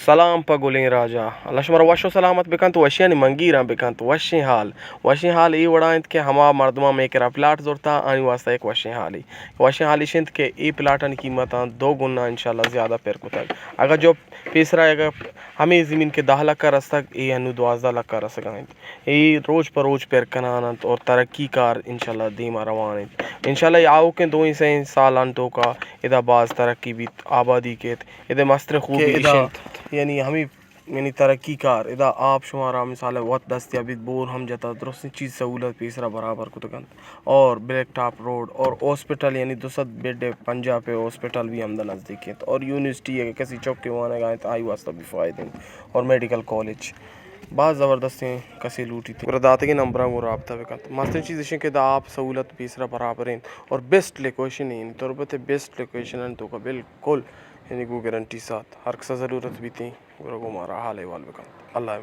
سلام پہ گلیں راجا، اللہ شمارا وش و سلامت بکنت، وشیانی منگیراں بکنت۔ وشیں حال، وشیں حال اے وڑا انت کہ ہما مردماں مئے کرا پلاٹ زرتا، آنی واسطہ یک وشیں حالے۔ وشیں حال ایش انت کہ اے پلاٹانی قیمتاں دو گنا انشاءاللہ زیادہ پر کتگ۔ اگاں جو پیسرا اگاں ہمے زمین کہ دہ لکھ ء رستگ، اے انو دوازدہ لکھ ء رسگا انت۔ اے روچ پہ روچ پر کنان انت اور ترقی کار انشاءاللہ دیما روان انت۔ انشاءاللہ اے آؤکیں دوئیں سئیں سالانی توکا ادا باز ترقی بیت، آبادی کیت۔ ادا مستریں خوبی کہ ایش ادا انت۔ یعنی ہمے یعنی ترقی کار، ادا آپ شمارا مثال وت دستیاب بیت، بور ہم جتا، درستیں چیز سہولت پیسرا برابر کتگ انت۔ اور بلیک ٹاپ روڈ اور ہاسپٹل، یعنی دو سد بیڈ پنجاہ پہ ہاسپٹل بھی ہمدا نزدیک انت۔ اور یونیورسٹی اگر کسی چوکے وانگا انت، آئی واسطہ بھی فائدہ انت۔ اور میڈیکل کالج باز زبردستیں، کسے لوٹیت گڑا داتگیں نمبراں گوں رابطہ بکنت۔ مستریں چیز ایش انت کہ دا آپ سہولت پیسرا برابر انت اور بیسٹ لوکیشن انت، تربت بیسٹ لوکیشن انت توکا بالکل یعنی گوں گارنٹی ساتھ ہر کسا ضرورت بیتیں گڑا گوں مارا حال احوال بکنت۔ اللہ حافظ۔